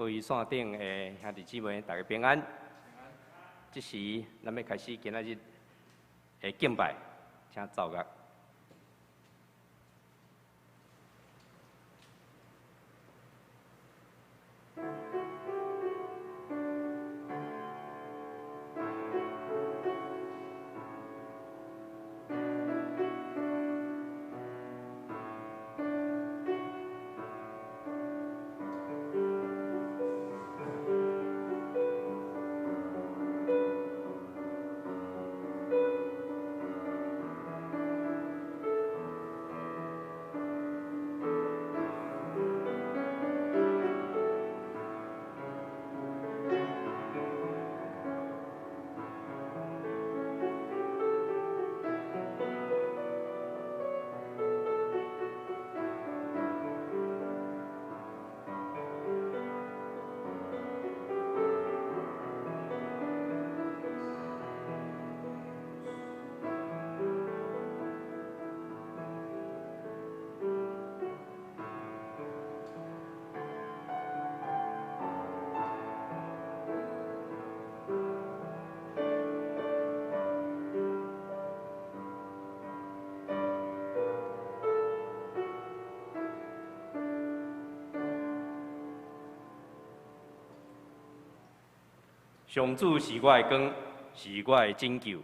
各位線頂的兄弟姊妹，大家平安。這時，咱欲開始今仔日的敬拜，請奏樂。上主是我的光，是我的拯救，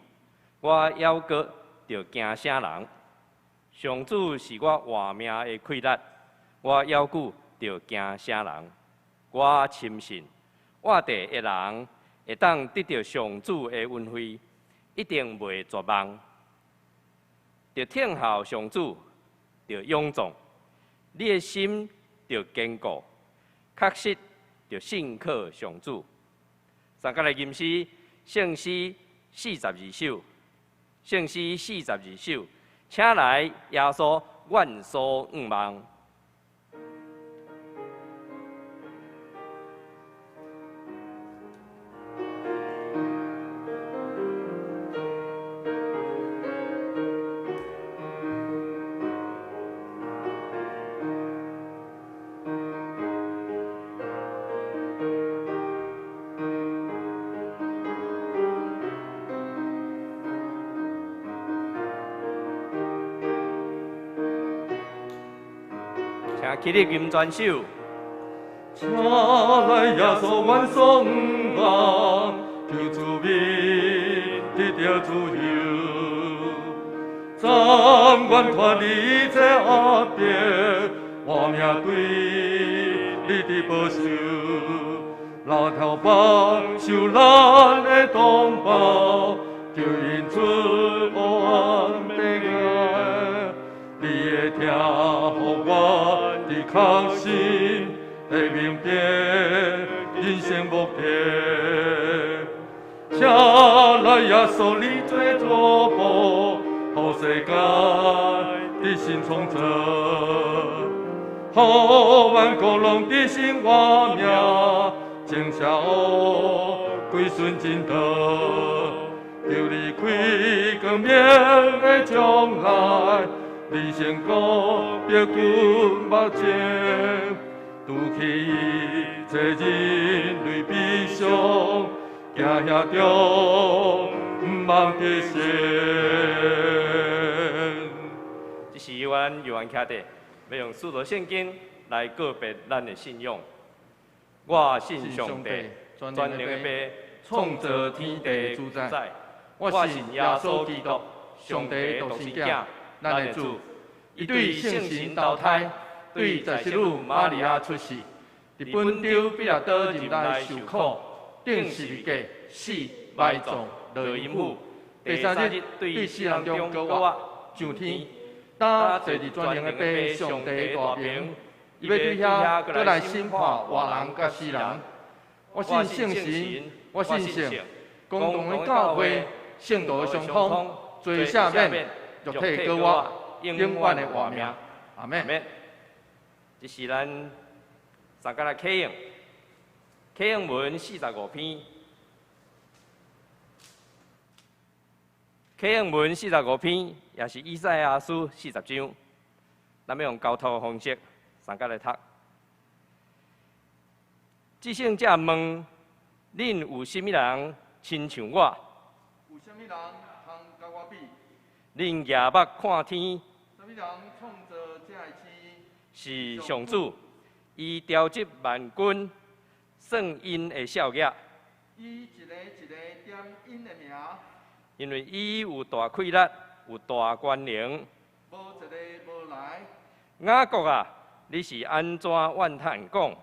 我猶閣著驚啥人？上主是我活命的氣力，我猶閣著驚啥人？我深信，活地的人會當得著上主的恩惠，一定袂絕望。著聽候上主，著勇壯，你的心著堅固，確實著信靠上主。三個來吟詩，聖詩四十二首，聖詩四十二首，請來耶穌，阮所向望。請起立吟全首。請來耶穌，阮所向望，求賜免得著自由，甘願脫離一切壓迫，活命對你的保守，拉頭幫受咱的同胞，求恩賜黑暗的愛，你的疼予我的確信，會明白人生目的。請來耶穌，你做主僕，予世界的新創造，予萬國攏得新活命，正邪惡歸順真道，求你開光明的將來，人生告別君目前，除去一切人類悲傷，行遐中毋茫得勝。這是阮猶原徛佇，欲用使徒聖經來告別咱的信仰。我信上帝，全能的父，創造天地主宰。我信耶穌基督，上帝獨生囝，咱的主。伊對聖神投胎，對在聖女瑪利亞出世，佇本丟彼拉多入內受苦，釘十字架，死埋葬，落陰府。第三日對死人中復活，上天，擔坐佇全能的父上帝大爿。伊欲對遐閣來審判活人佮死人。我信聖神，我信聖公同的教會，聖徒的相通，罪赦免，肉體復活，永遠的活命。阿們。這是咱三個來啟用，啟用文四十五篇，啟用文四十五篇，也是以賽亞書四十章。咱欲用交托的方式，三個來讀。至聖者問：恁有啥物人親像我？有啥物人通佮我比？恁舉目看天，啥物人創造這个星？是上主，伊調集萬軍，算𪜶的數額。伊一个一个點𪜶的名。因為伊有大氣力，有大權能。無一个無來。雅各啊，你是按怎怨嘆講？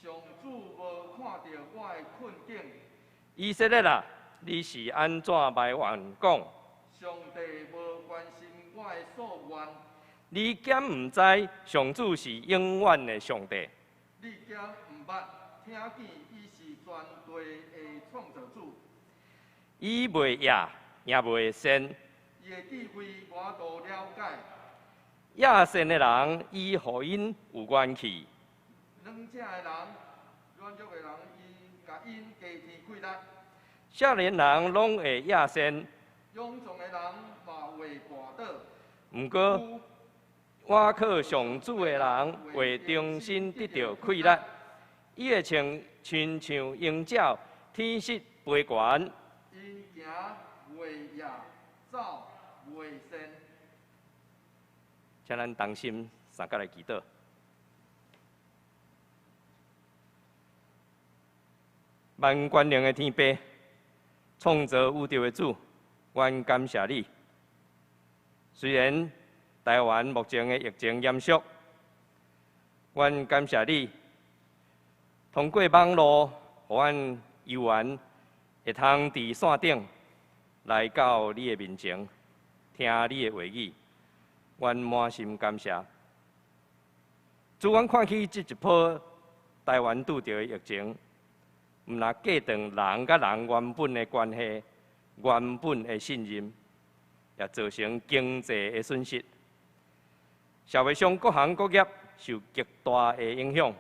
上主無看著我的困境。以色列啊，你是按怎埋怨講？上帝無關心我的訴願。你敢毋知上主是永遠的上帝？你敢毋捌聽見伊是全地的創造主？伊袂夜，也袂睡。伊的智慧我都了解。野善的人，伊予𪜶有元氣。軟者的人，軟弱的人，伊共𪜶加添氣力。少年人攏會野善。勇壯的人嘛會跋倒。毋過，倚靠上主的人會重新得著氣力。伊會親像鷹鳥，天色飛懸。𪜶行袂夜，走袂散。請咱同心相佮來祈禱。萬權能的天父，創造宇宙的主，阮感謝你。雖然台灣目前的疫情嚴肅，阮感謝你，通過網路，予阮有緣會通佇線頂來到你的面前，聽你的話語。阮滿心感謝。主，阮看起這一波台灣拄著的疫情，毋若隔斷人佮人原本的關係、原本的信任，也造成經濟的損失。社會上各行各業受極大的影響，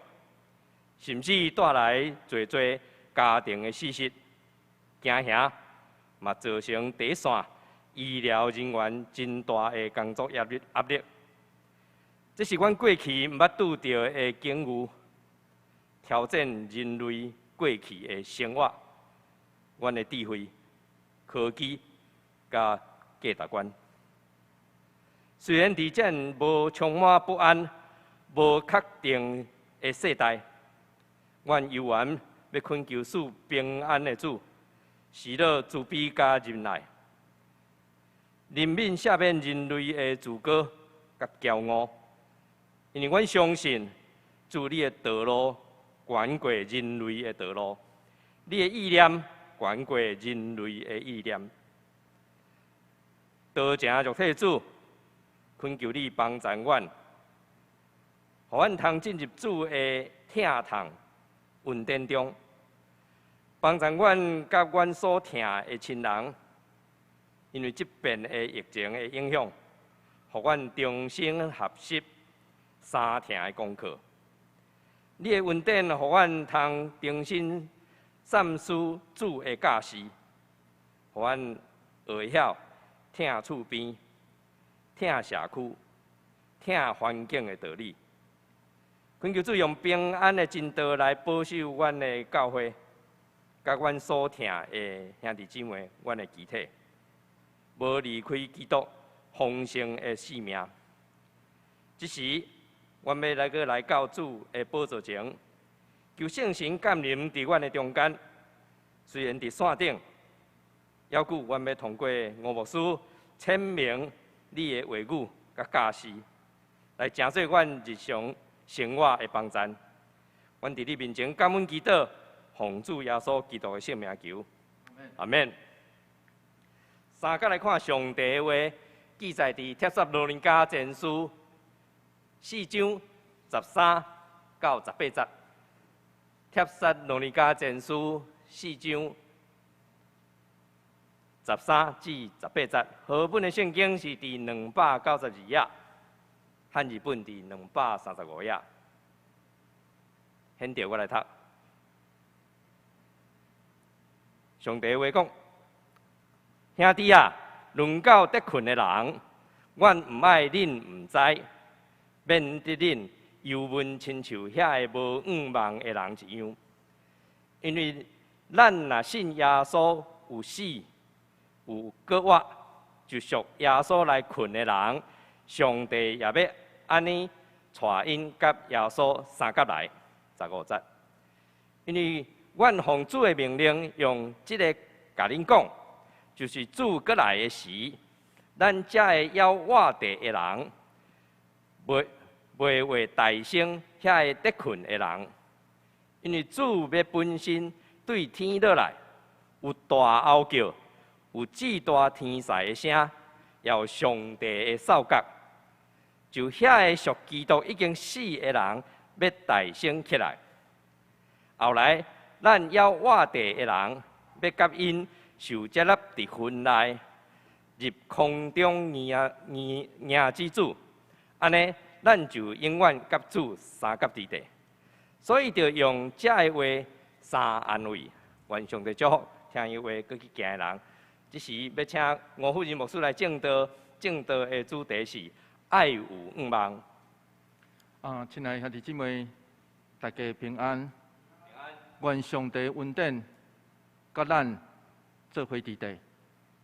甚至帶來濟濟家庭的死失、驚嚇，嘛造成第一線醫療人員真大的工作壓力。這是阮過去毋捌拄著的境遇，挑戰人類過去的生活、阮的智慧、科技佮價值觀。雖然佇這無充滿不安、無確定的世代，阮猶原欲懇求賜平安的主，喜樂、慈悲佮忍耐，憐憫赦免人類的自高佮驕傲，因為阮相信主你的道路懸過人類的道路，你的意念懸過人類的意念。道成肉體主，懇求你幫助阮，予阮通進入主的疼痛恩典中，幫助阮佮阮所疼的親人，因為這遍的疫情的影響，予阮重新學習三疼的功課。你的恩典，予阮通重新反思主的教示，予阮學會曉疼厝邊、疼社區、疼環境的道理。懇求主用平安的真道來保守阮的教會，佮阮所疼的兄弟姊妹，阮的肢體，無離開基督豐盛的生命。這時，阮欲來閣來到主的寶座前，求聖神降臨佇阮的中間。雖然佇線頂，猶閣阮欲通過吳牧師闡明你的話語佮教示，來成做阮日常生活的幫贊。阮佇你面前感恩祈禱，奉主耶穌基督的聖名求，阿們。相佮來看上帝的話，記載佇帖撒羅尼迦前書4章13到18節。帖撒羅尼迦前書4章13至18節，和本的聖經是佇292頁，漢字本佇235頁。現在我來讀。上帝話講：兄弟啊，論到得睏的人，阮毋愛恁毋知，免得恁憂悶親像遐个無向望的人一樣。因為咱若信耶穌有死有閣活，就屬耶穌來睏的人，上帝也欲按呢帶𪜶佮耶穌相佮來。15節，因為阮奉主的命令，用這个共恁講，就是主閣來的時，咱這个猶活著的人，袂會代先遐个咧睏的人，因為主欲本身對天落來，有大吼叫，有至大天使的聲，也有上帝的哨角，就遐个屬基督已經死的人，欲代先起來。後來，咱猶活著的人，欲佮𪜶受接納佇雲內，入空中迎接主，按呢，咱就永遠佮主相佮佇地。所以，著用這个話相安慰。願上帝祝福聽伊話閣去行的人。這時欲請吳富仁牧師來證道，證道的主題是愛有向望。啊，親愛兄弟姊妹，大家平安。願上帝恩典，佮咱做伙佇地。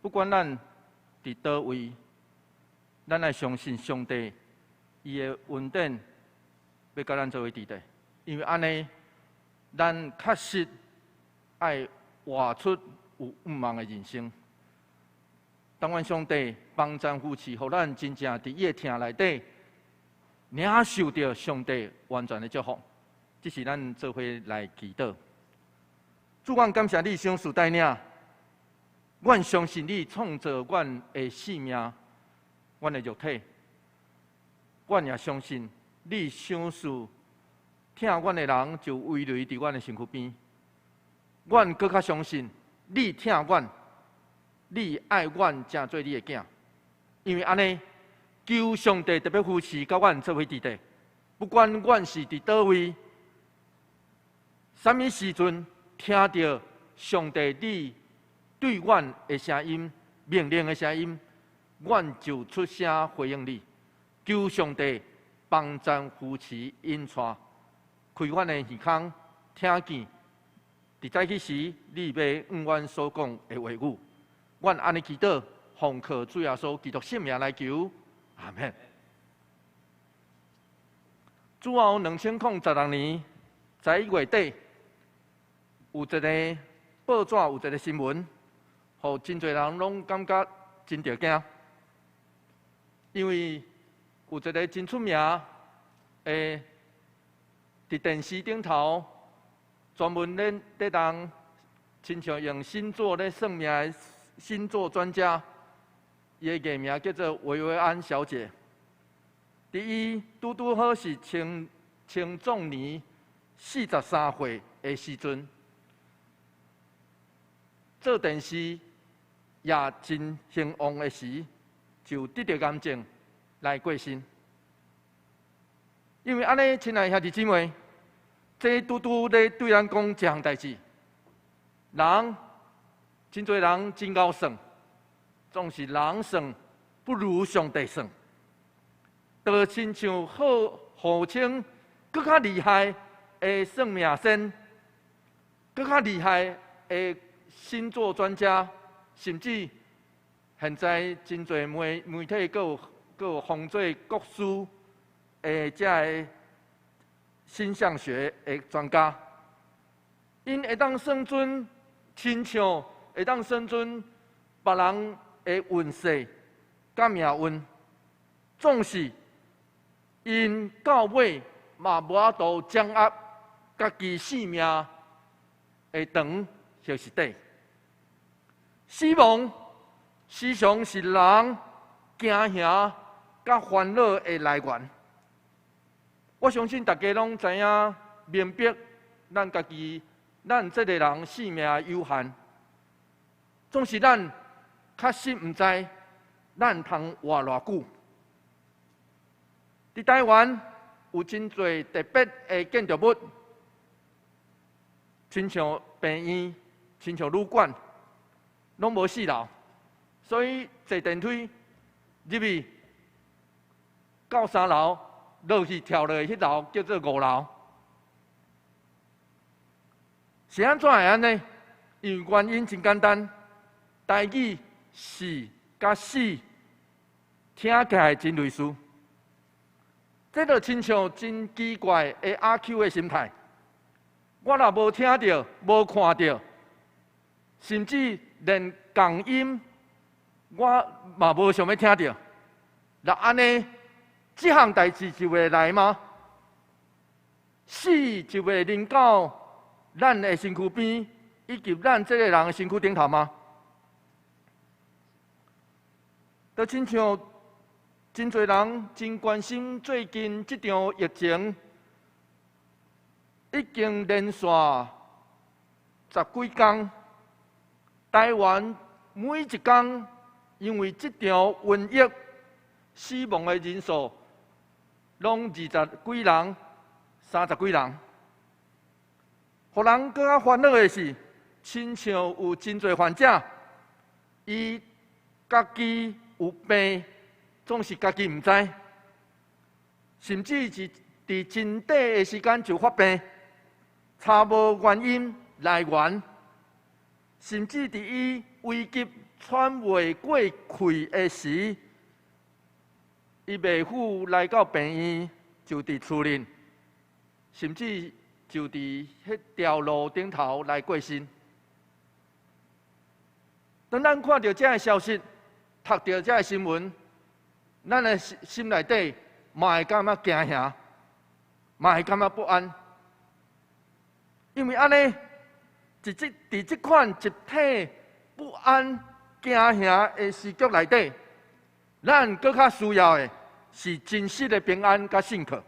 不管咱佇佗位，咱愛相信上帝，伊的恩典欲佮咱做伙佇地。因為按呢，咱確實愛活出有向望的人生。但願上帝幫贊扶持，予咱真正佇伊的疼內底，領受著上帝完全的祝福。這是咱做伙來祈禱。主，阮感謝你，賞賜帶領。阮相信你創造阮的性命，阮的肉體。阮也相信你賞賜疼阮的人就圍圍佇阮的身軀邊。阮閣較相信你疼阮，你愛阮，成做你的囝。因為按呢，求上帝特別扶持，佮阮做伙佇地。不管阮是佇佗位，啥物時陣聽著上帝你對阮的聲音、命令的聲音，阮就出聲回應你。求上帝幫贊扶持引帶，開阮的耳孔，聽見。佇早起時，你欲向阮所講的話語，阮按呢祈禱，奉靠主耶穌基督聖名來求，阿門。主後2016年11月底，有一個報紙有一個新聞，予真濟人攏感覺真著驚，因為有一個真出名的，佇電視頂頭專門咧人，親像用星座咧算命的星座專家，伊的藝名叫做維維安小姐。佇伊拄拄好是青壯年43歲的時陣，做電視也真興旺的時，就得著癌症來過身。因為按呢，親愛兄弟姊妹，這拄拄咧對咱講一項代誌。人真濟人真𠢕算，總是人算不如上帝算。就親像好號稱閣較厲害的算命仙，閣較厲害的星座專家，甚至現在真濟媒體閣有封做國師的這个星象學的專家，𪜶會當算準，親像會當算準別人的運勢佮命運，總是𪜶到尾嘛無法度掌握家己性命的長抑是短。死亡時常是人驚嚇佮煩惱的來源。我相信大家攏知影明白，咱家己，咱這個人性命有限，總是咱確實毋知咱通活偌久。佇台灣有真濟特別的建築物，親像病院、親像旅館，攏無四樓，所以坐電梯入去到三樓，落去跳落去彼樓叫做五樓。是按怎會按呢？因為原因真簡單，台語死佮死聽起來真類似，這就親像真奇怪的阿 Q 的心態。我若無聽著、無看著，甚至連仝音我嘛無想欲聽著，若按呢，這項代誌就會來嗎？死就會臨到咱的身軀邊，以及咱這个人的身軀頂頭嗎？就親像真濟人真關心最近這場疫情，已經連續十幾工，台灣每一工因為這場瘟疫死亡的人數，攏二十幾人、三十幾人。予人閣較煩惱的是，親像有真濟患者，伊家己有病，總是家己毋知，甚至是佇真短的時間就發病，查無原因來源，甚至佇伊危急喘袂過氣的時，伊袂赴來到病院，就佇厝裡，甚至就佇彼條路頂頭來過身。當咱看著這个消息，讀著這个新聞，咱的心內底嘛會感覺驚嚇，嘛會感覺不安，因為按呢，佇這款集體不安、驚嚇的時局內底，咱閣較需要的是真實的平安佮信靠。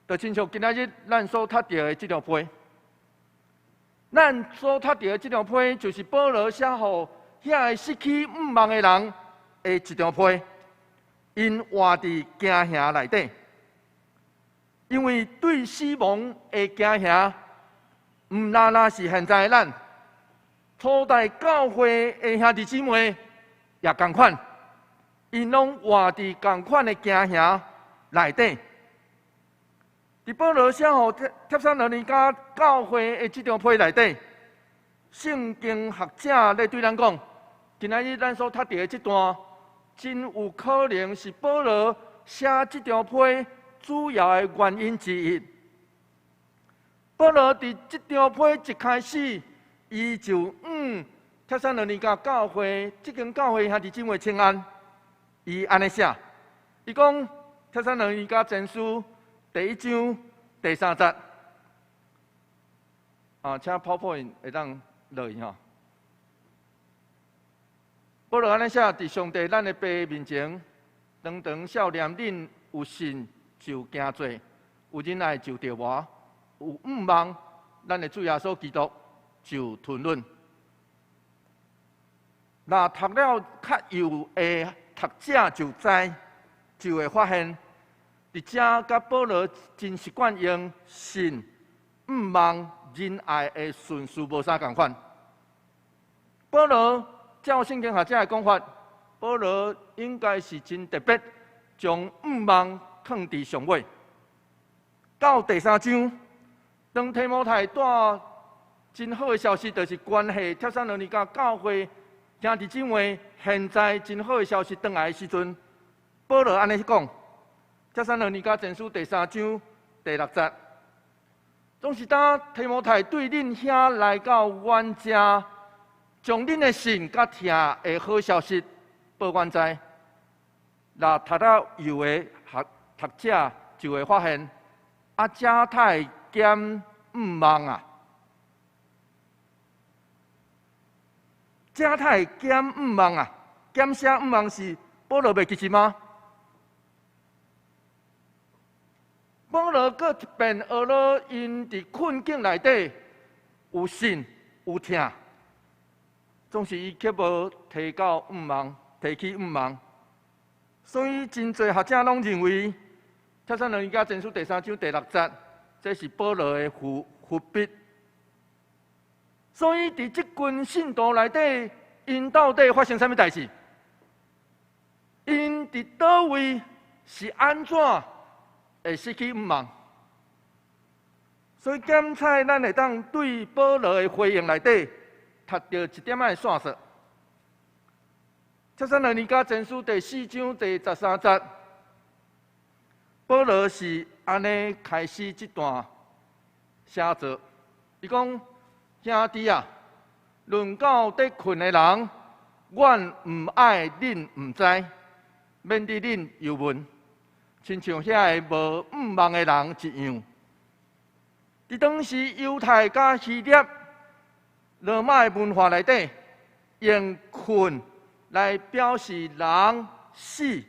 就親像今仔日咱所讀著的這張批，咱所讀著的這張批，就是保羅寫予遐个失去向望的人的一張批，𪜶活佇驚嚇內底，因為對死亡的驚嚇，毋但若是現在的咱，初代教會的兄弟姊妹也仝款，𪜶攏活佇仝款的驚嚇內底。佇保羅寫予帖撒羅尼迦教會的這張批內底，聖經學者咧對咱講，今仔日咱所讀著的這段，真有可能是保羅寫這張批主要的原因之一。保羅佇這張批一開始，伊就向帖撒羅尼迦教會這間教會兄弟姊妹請安，伊按呢寫，伊講帖撒羅尼迦前書第一章第三節，啊，請 PowerPoint 會當落去吼。保羅按呢寫，佇上帝咱的爸面前，常常數念恁有信就行做，有忍耐就著活，有向望咱的主耶穌基督就吞忍。若讀了較幼的讀者就知，就會發現，佇遮佮保羅真習慣用信、向望、仁愛的順序無啥仝款。保羅照聖經學者的講法，保羅應該是真特別，將向望放佇上尾。到第三章，當提摩太帶真好的消息，就是關係帖撒羅尼迦教會兄弟姊妹現在真好的消息轉來的時陣，保羅按呢講。帖撒羅尼迦前書第三章第六節，總是當提摩太對恁遐來到阮遮，將恁的信佮疼的好消息報阮知。若讀了幼的學讀者就會發現，啊，遮太減向望啊，遮太減向望啊，減寫向望是保羅袂記得嗎？保羅閣一遍學了，𪜶佇困境內底有信有疼，總是伊卻無提到向望，提起向望。所以真濟學者攏認為，帖撒羅尼迦前書第三章第六節，這是保羅的伏筆。所以佇這群信徒內底，𪜶到底發生啥物代誌？𪜶佇佗位是按怎會失去向望？所以檢採咱會當對保羅的回應內底，讀著一點仔的線索。帖撒羅尼迦前書第四章第十三節，保羅是按呢開始這段寫作。伊講：兄弟啊，論到佇睏的人，阮毋愛恁毋知，免得恁憂悶，親像遐个無向望的人一樣。佇當時猶太佮希臘、羅馬的文化內底，用睏來表示人死，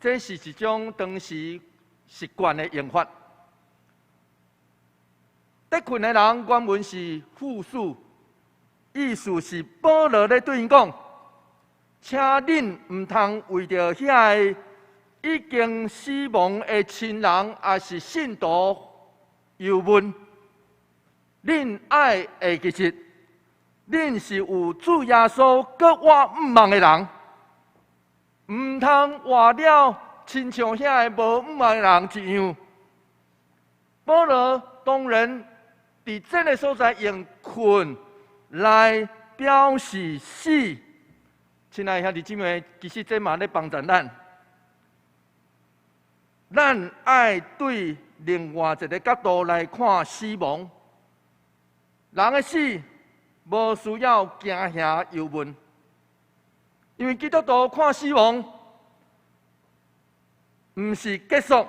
這是一種當時習慣的用法。佇睏的人原文是複數，意思是保羅咧對𪜶講，請恁毋通為著遐個已經死亡的親人，抑是信徒憂悶。恁愛會記得，恁是有主耶穌閣活向望的人，毋通活了親像遐個無向望的人一樣。保羅當然佇這个所在用睏來表示死。親愛兄弟姊妹，其實這嘛咧幫助咱，咱愛對另外一个角度來看死亡。人的死無需要驚嚇憂悶，因為基督徒看死亡，毋是結束，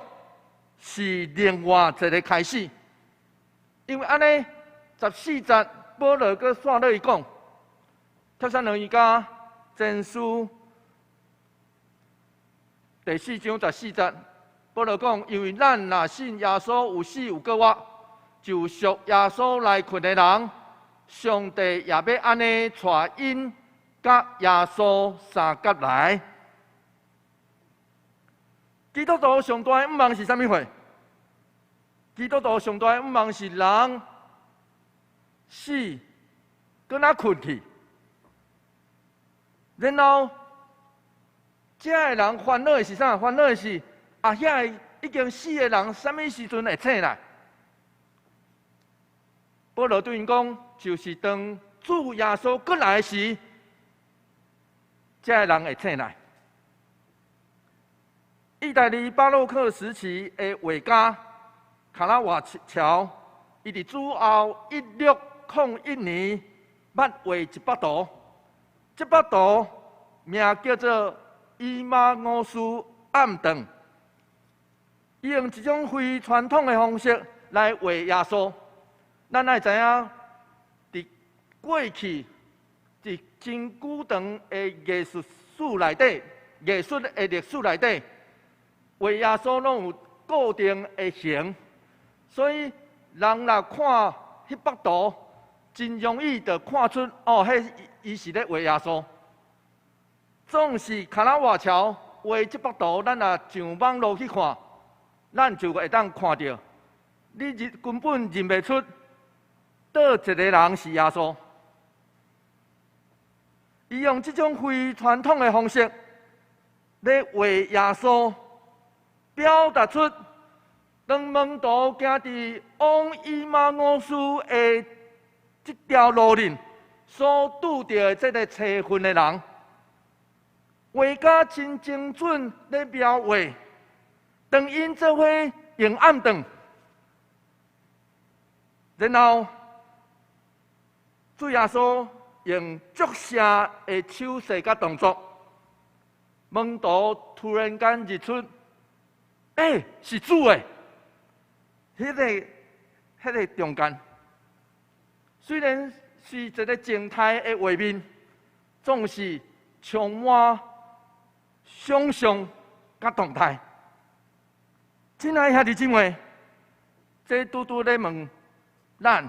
是另外一个開始。因為按呢，十四節保羅閣紲落去講，帖撒羅尼迦前書第四章十四節，保羅講：因為咱若信耶穌有死有閣活，就屬耶穌來睏的人，上帝也欲按呢帶𪜶佮耶穌相佮來。基督徒上大的向望是啥物貨？基督徒上大的向望是人死，閣若睏去，然後這个人煩惱的是啥？煩惱的是啊，遐个已經死的人，啥物時陣會醒來？保羅對𪜶講，就是當主耶穌閣來時，這个人會醒來。意大利巴洛克時期的畫家卡拉瓦喬，伊佇主後1601年捌畫一幅圖，這幅圖名叫做《以馬忤斯暗頓》。伊用一種非傳統的方式來畫耶穌。咱愛知影，佇過去，佇真久長的藝術史內底，藝術的歷史內底，畫耶穌攏有固定的形，所以人若看彼幅圖，真容易就看出哦，彼伊是咧畫耶穌。總是卡拉瓦喬畫這幅圖，咱若上網路去看，咱就會當看著，你認根本認袂出佗一個人是耶穌。伊用這種非傳統的方式咧畫耶穌，表達出當門徒行佇往以馬忤斯的這條路裡所拄著的這个凄魂的人，畫家真精準咧描畫，當𪜶做伙用暗頓，然後主耶穌用祝謝的手勢佮動作，門徒突然間認出，欸，是主欸！彼个中間，雖然是一个靜態的畫面，總是充滿想象佮動態。親愛兄弟姊妹，這拄拄咧問咱，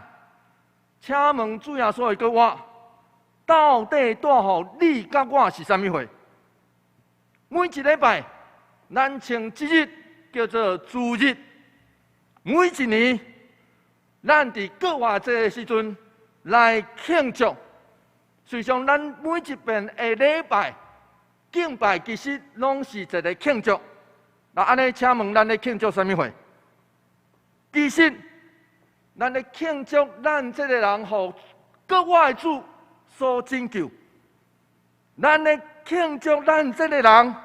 請問主耶穌會閣活，到底帶予你佮我是啥物貨？每一禮拜，咱稱這日叫做主日。每一年，咱佇復活節的時陣來慶祝。事實上，咱每一遍的禮拜敬拜，其實攏是一個慶祝。那按呢，請問咱咧慶祝啥物貨？其實，咱咧慶祝咱這个人予閣活的主所拯救。咱咧慶祝咱這个人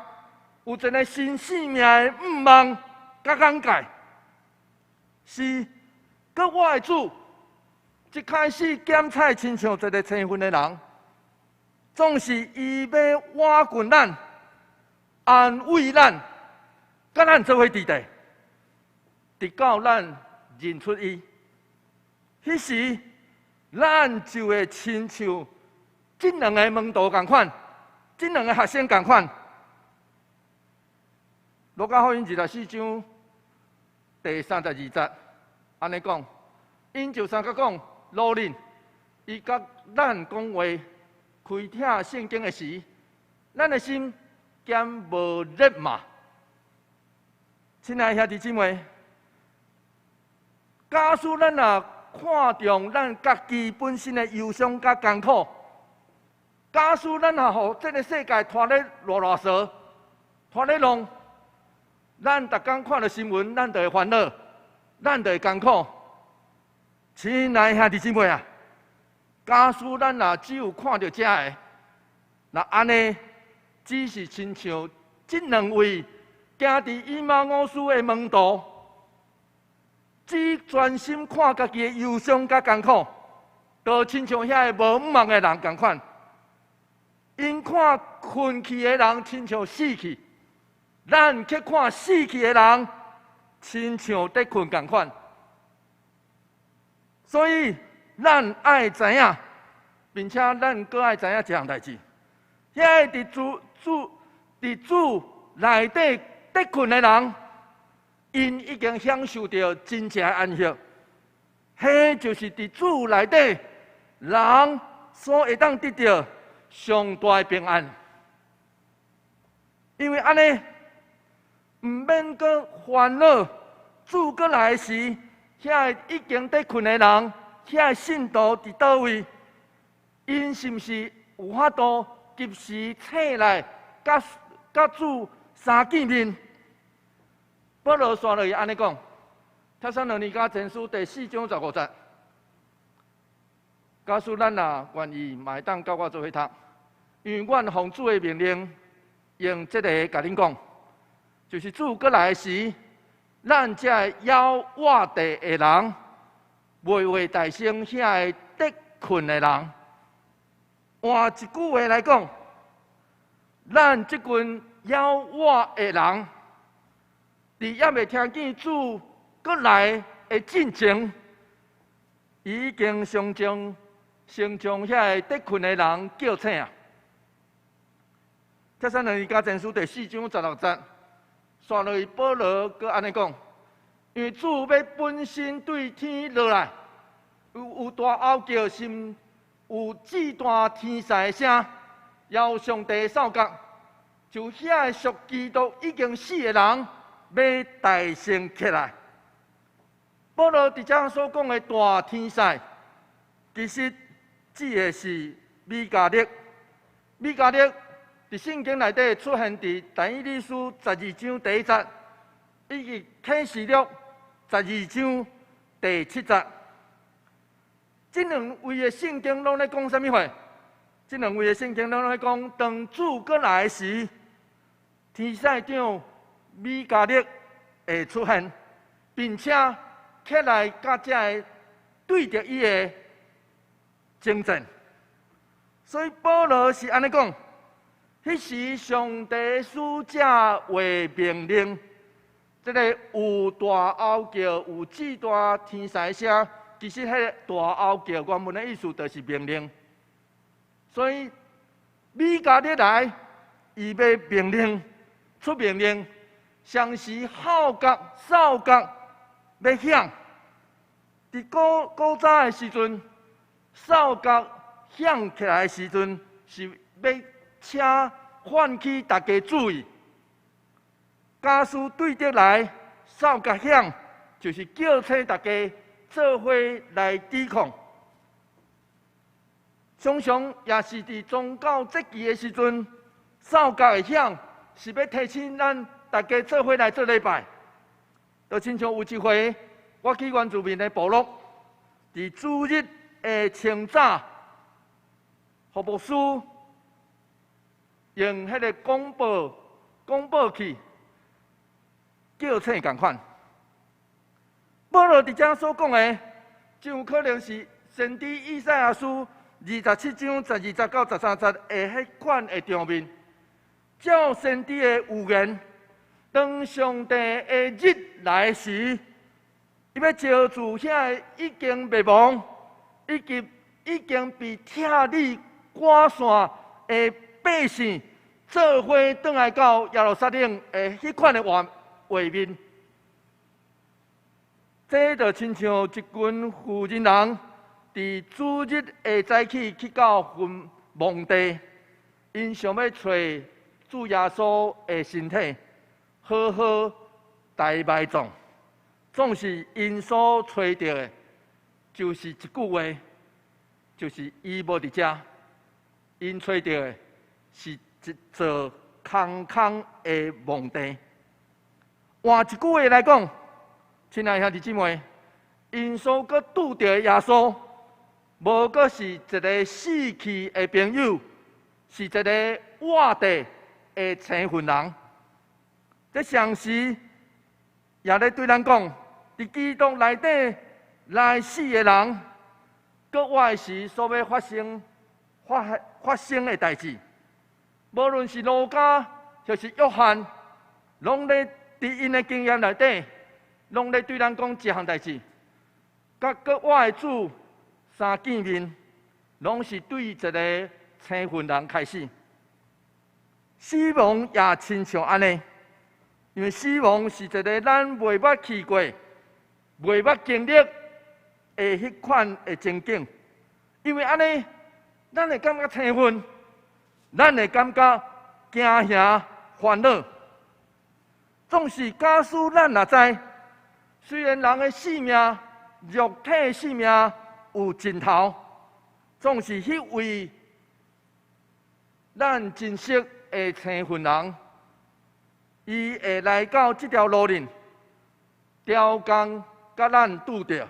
有一个新生命的向望佮眼界，是閣活的主一開始檢採親像一个青昏的人，總是伊欲挽救咱、安慰咱，佮咱做伙佇佇，直到咱認出伊。彼時，咱就會親像這兩个門徒仝款，這兩个學生仝款。路加福音24章第32節，按呢講，𪜶就相佮講，老人，伊佮咱講話，開聽聖經的時，咱的心敢無熱嗎？親愛兄弟姊妹，假使咱若看重咱家己本身的憂傷佮艱苦，假使咱若予這个世界拖咧囉囉嗦，拖咧弄，咱逐工看著新聞，咱就會煩惱，咱就會艱苦。親愛兄弟姊妹啊，假使咱若只有看著這个，若按呢，只是親像這兩位行佇以馬忤斯的門徒，只專心看家己的憂傷佮艱苦，就親像遐个無向望的人仝款。𪜶看睏去的人親像死去，咱去看死去的人，親像佇睏仝款。所以，咱愛知影，並且咱閣愛知影一項代誌。遐个佇主內底佇睏的人，𪜶已經享受著真正安息。彼就是佇主內底人所會當得著上大的平安。因為按呢，毋免閣煩惱，主閣來時，遐個已經佇睏的人，遐個信徒佇佗位？𪜶是毋是有法度及時醒來，佮主相見面？保羅紲落去按呢講，帖撒羅尼迦前書第4章15節，假使咱若願意，嘛會當佮我做伙讀，因為阮奉主的命令，用這个共恁講，就是主閣來時，咱這个猶活著的人，袂會代先遐个佇睏的人。換一句話來講，咱這群猶活的人，佇猶未聽見主閣來的進前，已經先將遐个佇睏的人叫醒啊！帖撒羅尼迦前書第4章16節，紲落去保羅閣按呢講，因為主欲本身對天落來，有大吼叫聲，有至大天使的聲，也有上帝的哨角，就遐个屬基督已經死的人，欲代先起來。保羅佇遮所講的大天使，其實指的是米迦勒。米迦勒佇聖經內底出現佇但以理書12章第1節，以及啟示錄12章第7節。這兩位的聖經攏咧講啥物話？這兩位的聖經攏咧講，當主閣來時，天使長米迦勒會出現，並且起來佮這个對著伊的爭戰。所以保羅是按呢講，彼時上帝使者下命令，這个有大吼叫，有至大天使聲，其實彼个大吼叫原文的意思就是命令。所以米迦勒來，伊欲命令，出命令，同時號角、哨角欲響。佇古古早的時陣，哨角響起來的時陣，是欲請喚起大家注意。假使對著來哨角響，就是叫醒大家做伙來抵抗。常常也是佇宗教節期的時陣，哨角會響，是欲提醒咱大家做伙來做禮拜。就親像有一回，我去原住民的部落，佇主日的清早，予牧師用彼个廣播器叫醒仝款。保羅佇遮所講的，真有可能是先知以賽亞書27章12節到13節的彼款的場面。照先知的預言，當上帝的日來時，伊欲招聚遐个已經滅亡，以及已經被拆離趕散的百姓，做伙轉來到耶路撒冷的彼款的畫面。這就親像一群婦人人佇主日的早起去到墳墓地，𪜶想欲揣主耶穌的身體，好好來埋葬。總是𪜶所揣著的，就是一句話，就是伊無佇遮。𪜶揣著的是一座空空的墓地。換一句話來講，親愛兄弟姊妹，𪜶所閣拄著的耶穌，無閣是一个死去的朋友，是一个活著的青雲人。這同時也咧對咱講，佇基督內底來死的人，閣活時所欲發生的代誌，無論是路加抑是約翰，攏咧佇𪜶的經驗內底，攏咧對咱講這項代誌。佮閣活的主相見面，攏是對一个青雲人開始。死亡也親像按呢，因為死亡是一个咱袂捌去過、袂捌經歷的彼款的情景。因為按呢，咱會感覺青雲，咱會感覺驚嚇、煩惱。總是假使咱若知，雖然人的性命、肉體性命有盡頭，總是彼位咱珍惜的青雲人，伊會來到這條路裡，刁工佮咱拄著，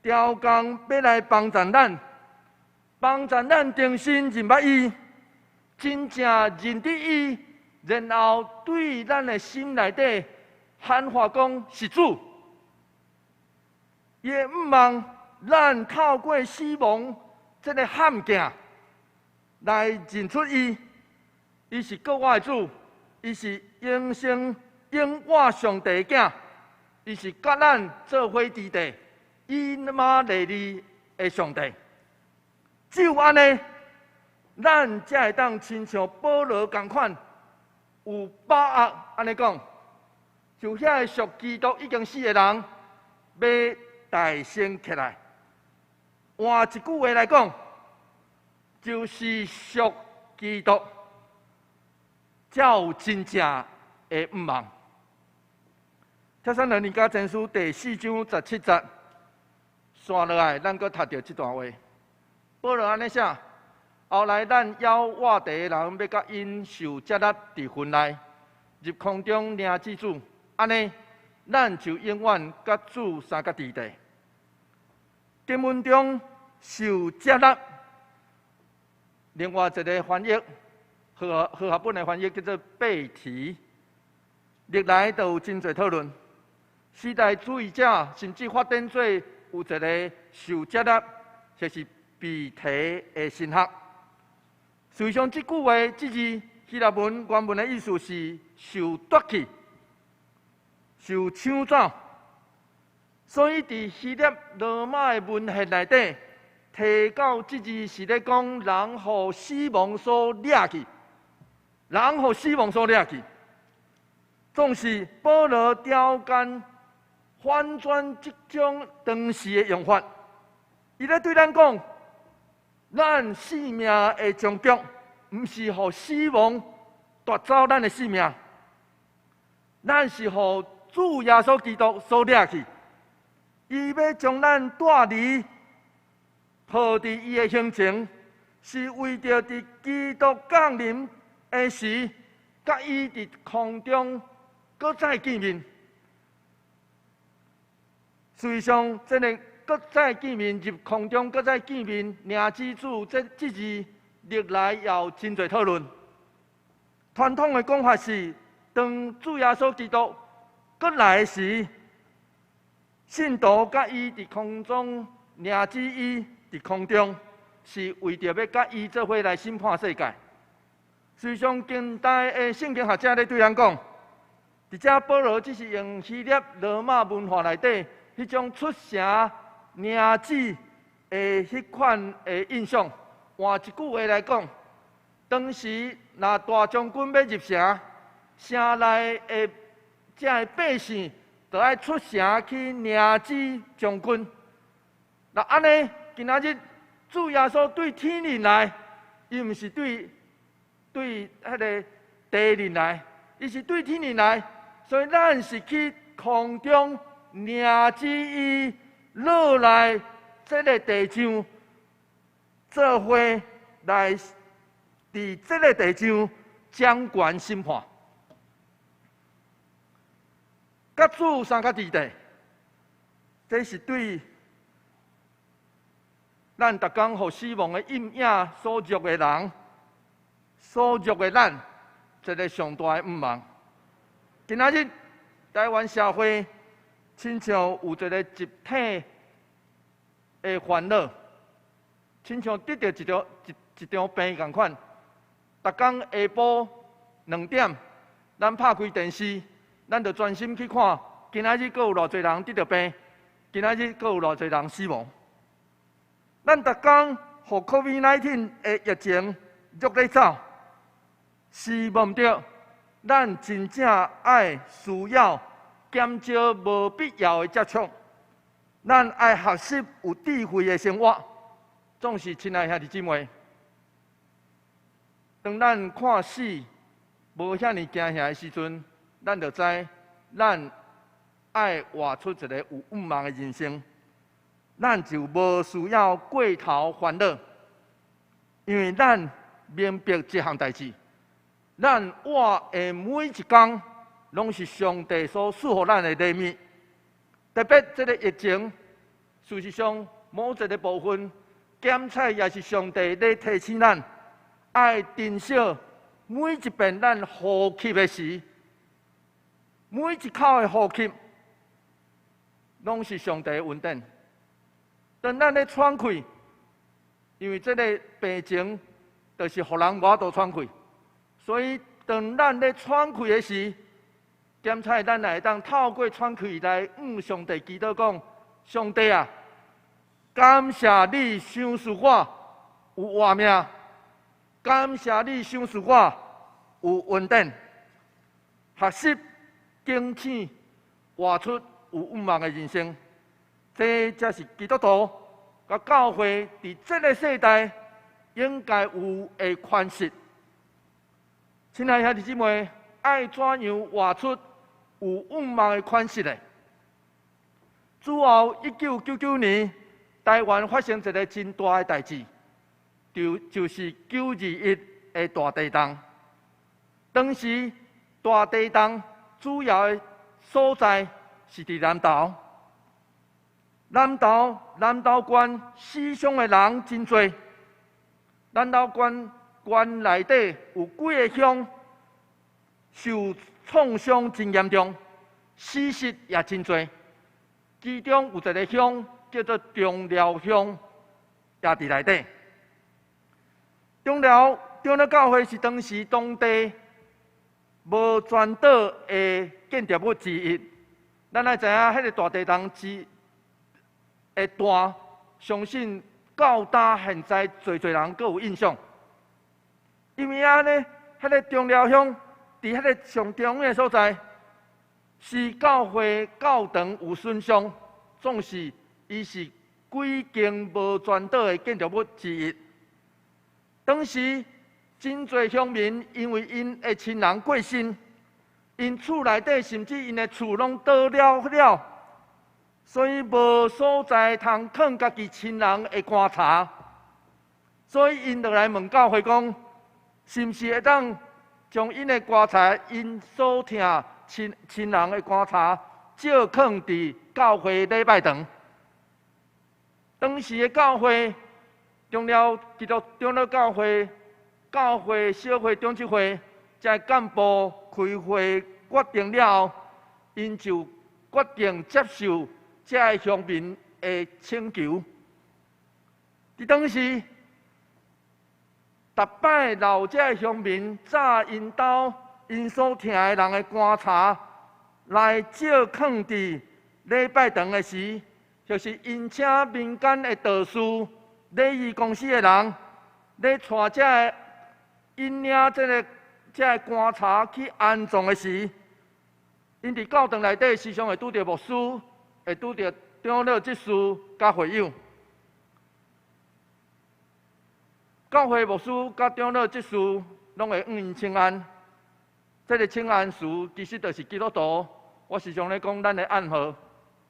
刁工欲來幫助咱，幫助咱重新認捌伊，真正認得伊，然後對咱的心內底喊話講是主。伊的向望咱透過死亡這个陷阱來認出伊，伊是閣活的主，伊是永生永活上帝的囝，伊是佮咱做伙佇地以馬內利的上帝。只有按呢，咱才會當親像保羅仝款，有把握按呢講，就遐个屬基督已經死的人，欲大升起來。換一句話來講，就是屬基督，才有真正的向望。帖撒羅尼迦前書第4章17節，紲落來，咱閣讀著這段話。保羅按呢寫：後來咱猶活著的人，欲佮𪜶受接納佇雲內，入空中迎接主，按呢，咱就永遠佮主相佮佇地。經文中受接納，另外一个翻譯，和合本的翻譯叫做被提，歷來都有真濟討論。時代主義者甚至發展做有一个受接納，就是被提的神學。事實上，這句話這字希臘文原文的意思是受奪去、受搶走。所以，佇希臘羅馬的文獻內底，提到這字是咧講人予死亡所掠去，人予死亡所掠去。總是保羅刁間反轉這種當時的用法，伊咧對咱講，咱性命的終局，毋是予死亡奪走咱的性命，咱是予主耶穌基督所掠去。伊欲將咱帶離，抱佇伊的胸前，是為著佇基督降臨的時，佮伊佇空中閣再見面。事實上，這个閣再見面入空中，閣再見面迎接主，這這字歷來也有真濟討論。傳統的講法是，當主耶穌基督閣來時，信徒佮伊佇空中迎接伊佇空中，是為著欲佮伊做伙來審判世界。事實上，近代的聖經學者咧對咱講，佇遮保羅只是用希臘羅馬文化內底彼種出城迎主的彼款的印象。換一句話來講，當時若大將軍欲入城，城內的遮个百姓就愛出城去迎接將軍。若按呢，今仔日主耶穌對天靈來，伊毋是對彼个地靈來，伊是對天靈來，所以咱是去空中迎接伊落來這个地上，做伙來佇這个地上掌權審判。佮主相佮佇地，這是對咱逐工予死亡的陰影所虐的人，所虐的咱，一个上大的向望。今仔日台灣社會親像有一个集體的煩惱，親像得著一場病仝款。逐工下晡2點，咱拍開電視，咱就專心去看，今仔日閣有偌濟人得著病，今仔日閣有偌濟人死亡。咱逐工予 COVID-19 的疫情虐咧走，是無毋對？咱真正愛需要減少無必要的接觸，咱愛學習有智慧的生活。總是親愛兄弟姊妹，當咱看死無遐爾驚嚇的時陣，咱就知咱愛活出一个有向望的人生。咱就無需要過頭煩惱，因為咱明白這項代誌。咱活的每一工，攏是上帝所賜予咱的禮物。特別這个疫情，事實上某一个部分，檢測也是上帝咧提醒咱，愛珍惜每一遍咱呼吸的時，每一口的呼吸，攏是上帝的恩典。當咱咧喘氣，因為這个病情，就是予人無法度喘氣，所以當咱咧喘氣的時，檢測咱會當透過喘氣來向上帝祈禱講：上帝啊，感謝你賞賜我有活命，感謝你賞賜我有恩典，學習警醒，活出有向望的人生。這才是基督徒佮教會佇這个世代應該有的款式。親愛兄弟姊妹，愛怎樣活出有向望的款式呢？主後1999年，台灣發生一个真大的代誌，就是9·21的大地動。當時大地動主要的所在是佇南投。南投縣死傷的人真濟。南投縣縣內底有幾个鄉受創傷真嚴重，死屍也真濟。其中有一个鄉叫做中寮鄉，也佇內底。中寮長老教會是當時當地無全倒的建築物之一。咱愛知影，彼个大地動之的大，相信到今現在濟濟人閣有印象。因為按呢，彼个中寮鄉佇彼个上中央的所在，是教會教堂有損傷，總是伊是幾間無全倒的建築物之一。當時真濟鄉民因為𪜶的親人過身，𪜶厝內底甚至𪜶的厝攏倒了了，所以無所在通囥家己親人的棺材，所以𪜶就來問教會講，是毋是會當將𪜶的棺材，𪜶所疼親人的棺材，借囥佇教會禮拜堂？當時的教會，除了基督長老教會、教會小會長執會，這幹部開會決定了後，𪜶就決定接受這个鄉民的請求。佇當時，逐擺留這个鄉民紮𪜶兜𪜶所疼的人的棺柴來借囥佇禮拜堂的時，就是𪜶請民間的道士、禮儀公司的人，咧帶這个引領這个棺柴去安葬的時，𪜶佇教堂內底時常會拄著牧師，會拄著長老執事佮會友。教會牧師佮長老執事攏會向𪜶請安。這个請安詞其實就是基督徒。我時常咧講，咱的暗號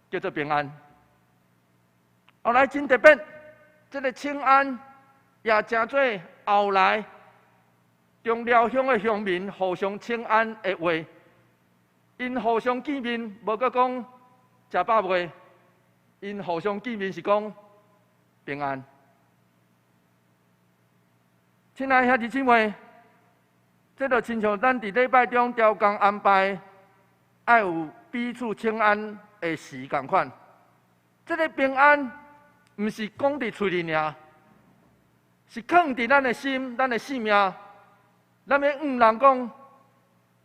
叫做平安。後來真特別，這个請安也成做後來中寮鄉的鄉民互相請安的話。𪜶互相見面，無閣講食飽未？𪜶互相見面是講平安。親愛兄弟姊妹，這就親像咱佇禮拜中調工安排，愛有彼此請安的時仝款。這个平安，毋是講佇喙裡爾，是囥佇咱的心、咱的性命。咱欲向人講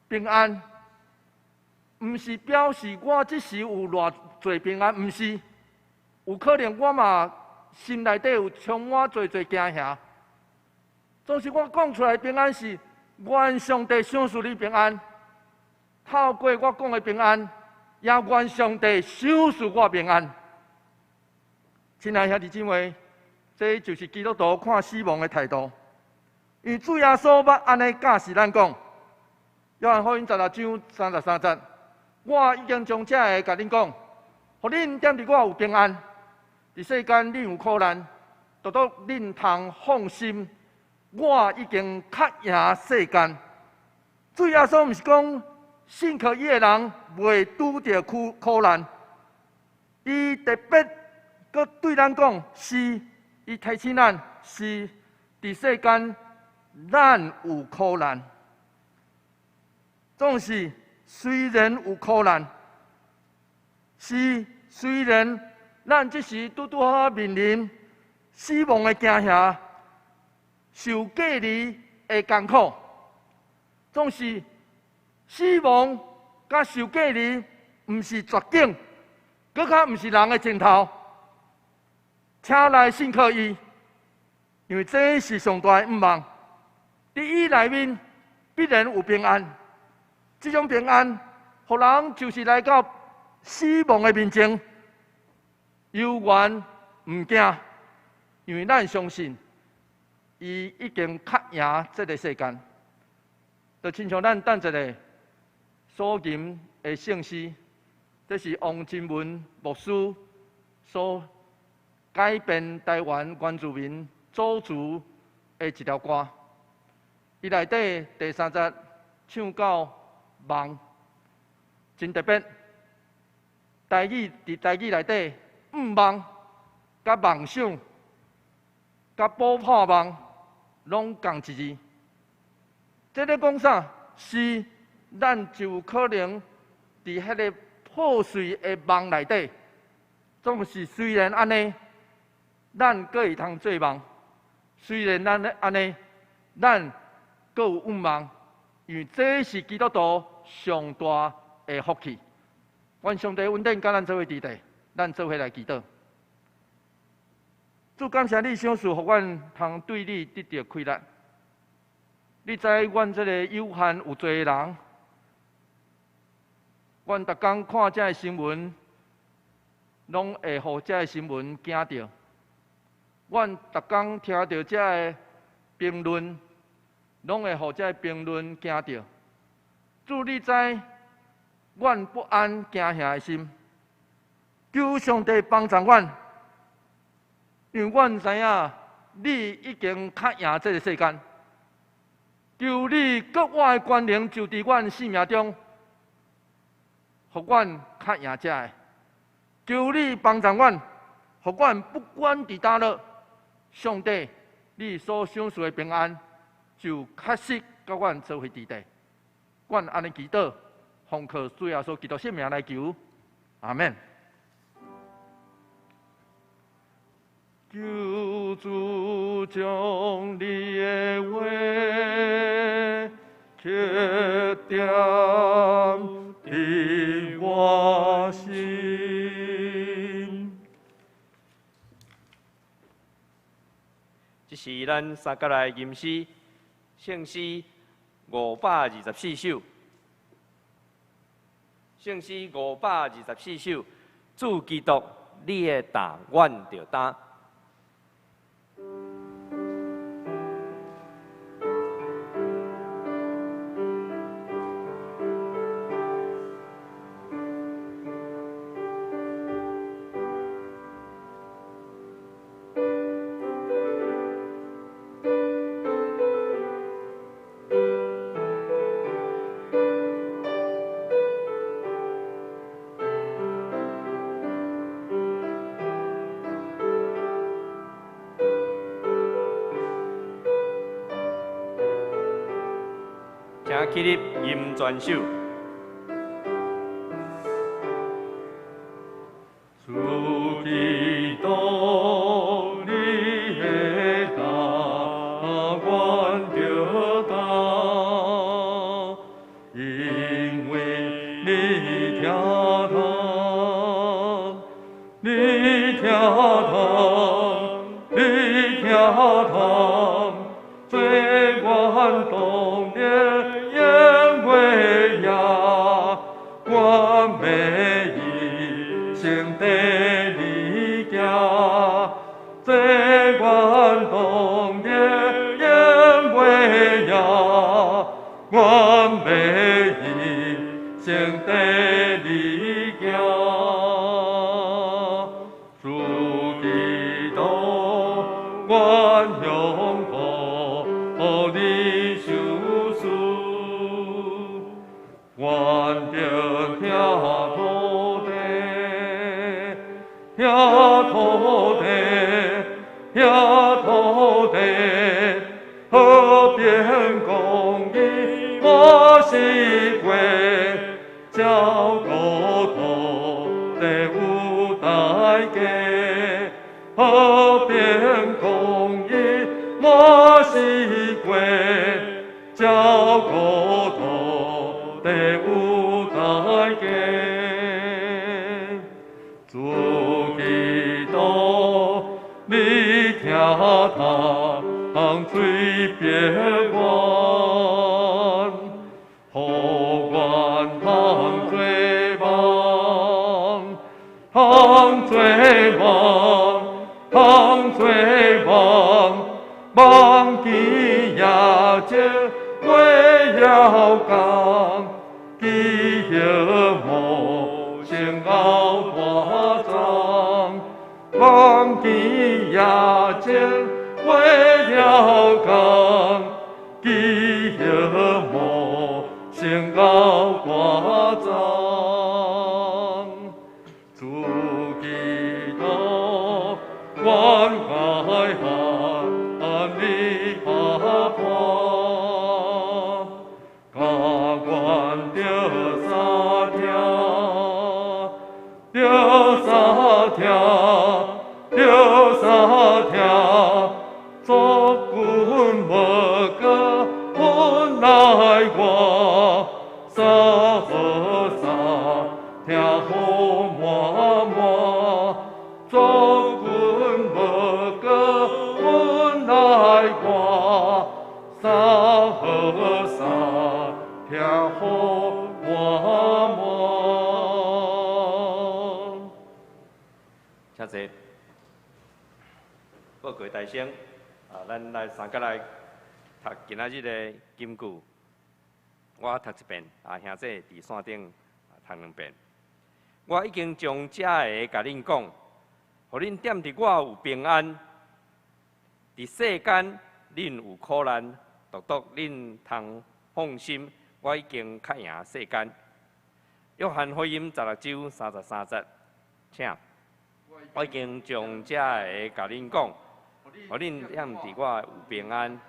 平安，毋是表示我這時有偌濟平安，毋是，有可能我嘛心內底有充滿濟濟驚嚇。總是我講出來平安是，願上帝賞賜你平安。透過我講的平安，也願上帝賞賜我平安。親愛兄弟姊妹，這就是基督徒看死亡的態度。因為主耶穌捌按呢教示咱講，約翰福音16章33節，我已經將這个共恁講，予恁踮佇我有平安。佇世間恁有苦難，獨獨恁通放心。我已經較贏世間。主耶穌毋是講信靠伊的人袂拄著苦難，伊特別閣對咱講，是，伊提醒咱是佇世間咱有苦難。總是雖然有苦難，是雖然咱這時拄拄好面臨死亡的驚嚇。受隔離的艱苦，總是死亡佮受隔離，毋是絕境，閣較毋是人的盡頭。請來信靠伊，因為這是上大的向望。佇伊內面必然有平安，這種平安，予人就是來到死亡的面前，猶原毋驚，因為咱相信。伊已經較贏這个世間，就親像咱等一下所吟的聖詩，這是王金文牧師所改編台灣原住民祖詞的一條歌。伊內底第三節唱到夢，真特別。台語佇台語內底，向望、佮夢想、佮寶盼望。攏仝一字，這咧講啥？是咱就有可能佇彼个破碎的夢內底，總是雖然按呢，咱閣會通做夢；雖然咱按呢，咱閣有向望，因為這是基督徒上大的福氣。願上帝恩典佮咱做伙佇佇，咱做伙來祈禱。主感謝你賞賜，予阮通對你得著快樂。你知阮這个有限有罪的人，阮逐工看這个新聞，攏會予這个新聞驚著。阮逐工聽著這个評論，攏會予這個評論驚著。主，你知阮不安驚嚇的心，求上帝幫助阮。因為阮知影，你已經較贏這个世間。求你閣活的權能就佇阮生命中，予阮較贏這个。求你幫助阮，予阮不管佇佗落，上帝，你所賞賜的平安，就確實佮阮做伙佇底。阮按呢祈禱，奉靠主耶穌基督聖名來求，阿們。求主將你的話刻點佇我心。這是咱三角來吟詩，聖詩524首。聖詩524首，主基督，你的擔，阮著擔。請起立吟全首。主基督，你的擔，阮著擔，因為你疼痛，你疼痛，你疼痛，做阮當年。我欲一生綴你行，做阮當年永袂赢。我欲一生綴你行，主基督，阮向你受赐。阮著疼土地，疼土地，疼土地，和平公義滿四界，照顧土地有代價。和平公義滿四界，照顧土地有代價。主基督，你疼痛催逼阮，予阮通做梦，通做梦，通做梦，梦见夜静月遥光。记忆无成熬大丛，梦见夜静月遥光，记忆无成熬大丛。主基督，阮爱和你拍破。甘愿著三疼，著三疼，著三疼，作君无过阮爱我，三好三疼好满满，作君无过阮爱我，三好三疼好满满。请坐。报告大声，啊，咱來三角來讀今仔日的金句。我讀一遍，啊，兄弟佇線頂讀兩遍。我已經將這个共恁講，予恁踮佇我有平安。佇世間恁有苦難，獨獨恁通放心，我已經較贏世間。約翰福音16章33節，請。我已經將這个共恁講，予恁踮佇我有平安。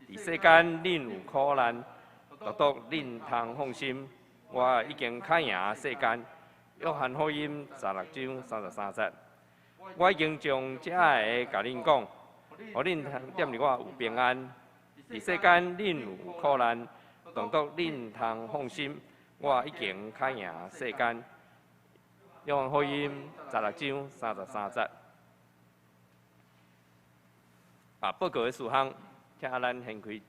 佇世間恁有苦難，獨獨恁通放心，我已經較贏世間。約翰福音十六章三十三節。我已經將這个共恁講，予恁踮佇我有平安。佇世間恁有苦難，獨獨恁通放心，我已經較贏世間。約翰福音十六章三十三節。啊，報告的事項，請咱掀開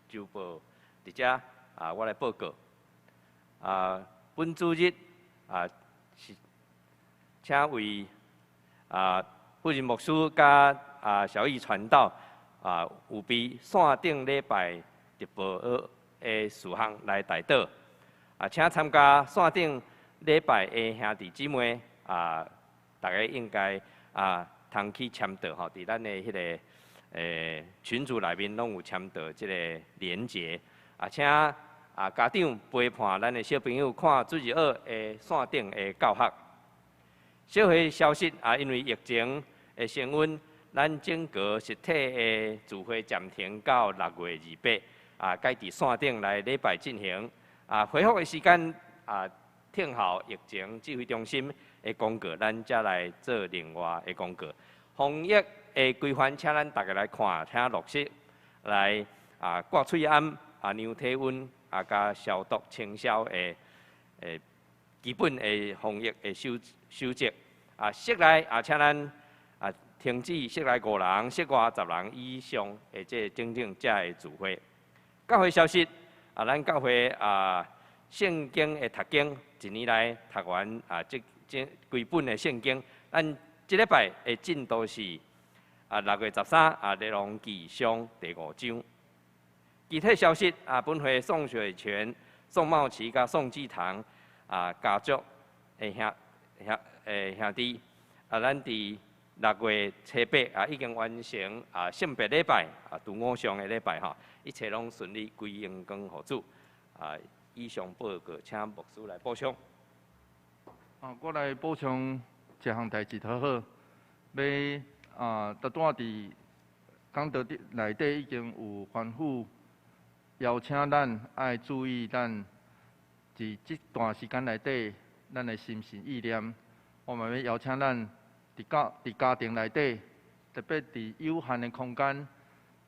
週報，佇遮啊，我來報告。啊，本主日啊是請為啊富仁牧師佮啊小義傳道啊預備線頂禮拜直播的事項來代禱。啊，請參加線頂禮拜的兄弟姊妹啊，逐家應該啊通去簽到吼，佇咱的彼个群組內面攏有簽到這个連結。啊，請啊家長陪伴咱的小朋友看主日學的線頂的教學。小會消息啊，因為疫情的升溫，咱整個實體的聚會暫停到6月28，啊，改佇線頂來禮拜進行。啊，恢復的時間啊，聽候疫情指揮中心的公告，咱才來做另外的公告。防疫的規範，請咱逐家來看，請落實來啊，掛喙罨啊，量體溫啊，佮消毒清消的基本的防疫的守守則。啊，室內啊，請咱啊停止室內五人、室外十人以上的這等等遮的聚會。教會消息啊，咱教會啊聖經的讀經，一年來讀完啊這這規本的聖經，咱這禮拜的進度是啊6月13啊列王紀上第五章。其他消息啊，本會宋雪泉、宋茂奇佮宋繼堂啊家族的兄兄兄弟啊，咱佇6月初八啊已經完成啊聖別禮拜啊，除偶像的禮拜吼，一切攏順利歸榮光予主啊。以上報告，請牧師來補充。啊，我來補充一項代誌，拄好，欲啊，拄拄仔佇講道內底已經有吩咐邀請咱愛注意咱佇這段時間內底咱的心神意念。我嘛欲邀請咱佇家佇家庭內底，特別佇有限的空間，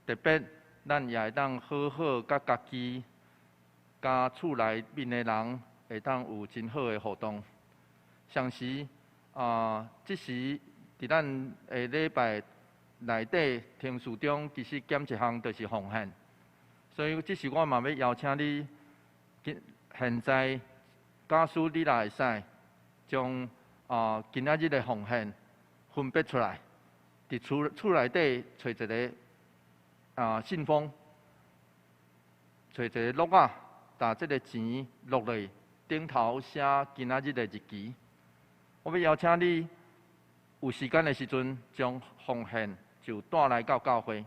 特別咱也會當好好佮家己、佮厝內面的人會當有真好的互動。同時啊，這時佇咱的禮拜內底，程序中其實減一項就是奉獻，所以這時我嘛欲邀請你，現在假使你若會使將啊今仔日的奉獻分別出來，佇厝厝內底揣一个啊信封，揣一个橐仔，把這个錢落去頂頭寫今仔日的日期。我欲邀請你，有時間的時陣，將奉獻就帶來到教會。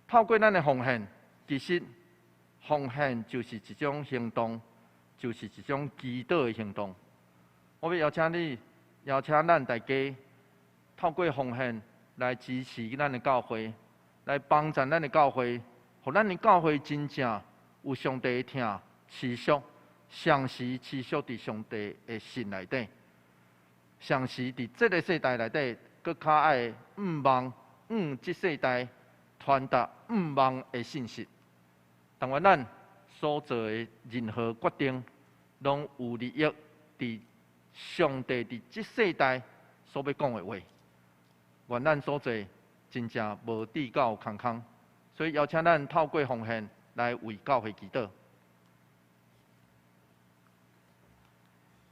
透過咱的奉獻，其實奉獻就是一種行動，就是一種祈禱的行動。我欲邀請你，邀請咱大家透過奉獻來支持咱的教會，來幫助咱的教會，予咱的教會真正有上帝的疼持續。常時持續佇上帝的心內底，常時佇這个世代內底，閣較愛向望向這世代傳達向望的信息。但願咱所做的任何決定，攏有利益佇上帝佇這世代所欲講的話。願咱所做真正無至到空空，所以邀請咱透過奉獻來為教會祈禱。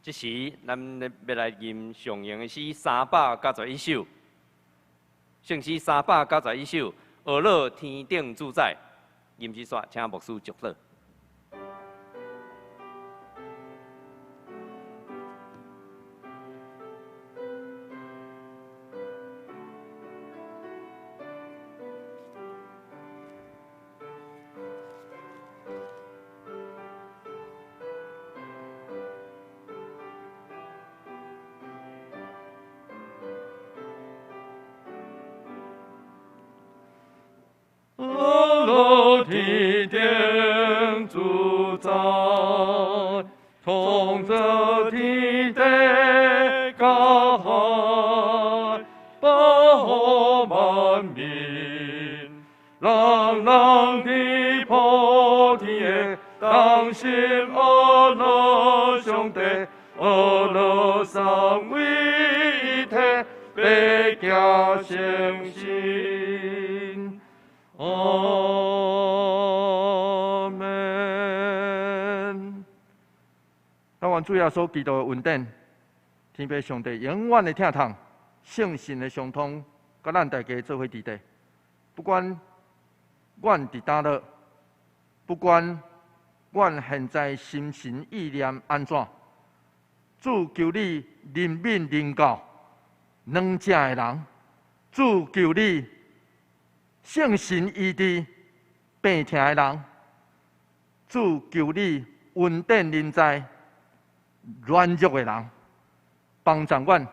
這時，咱欲來吟上用的詩391首，聖詩391首，呵咾天頂主宰，吟詩煞，請牧師祝禱。天顶主宰，创造天地佮海，保护万民，人人伫普天的同心学乐上帝，学乐三位一体，百行成圣。阿门。但愿主耶稣基督的恩典，天父上帝永远的疼痛，圣神的相通，佮咱大家做伙伫底。不管阮伫佗落，不管阮现在心神意念按怎，主求你怜悯仁教软弱的人，主求你圣神医治病痛的人，主求你恩典临在软弱的人，帮助阮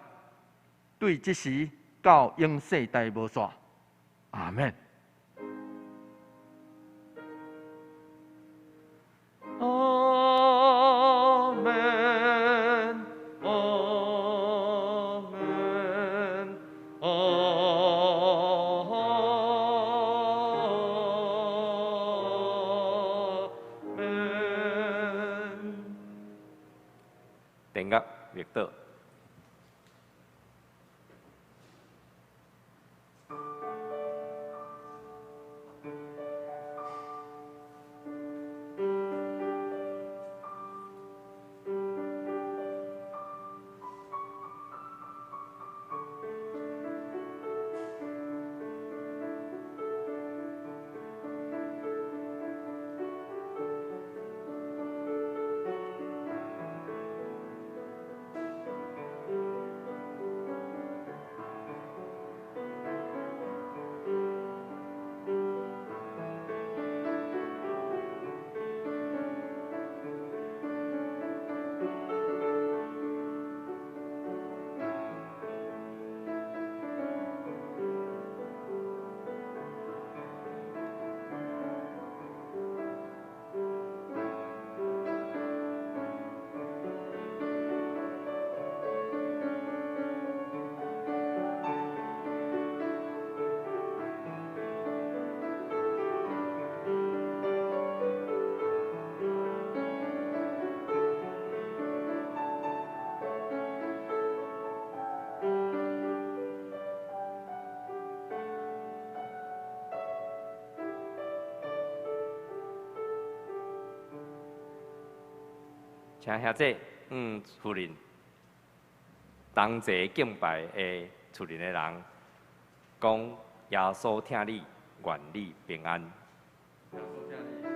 对这时到永世代无煞。阿们。阿门，阿门，阿门。定额默祷。请兄姐，厝邻同齐敬拜的厝邻的人，讲耶稣疼你，愿你平安。耶稣疼你。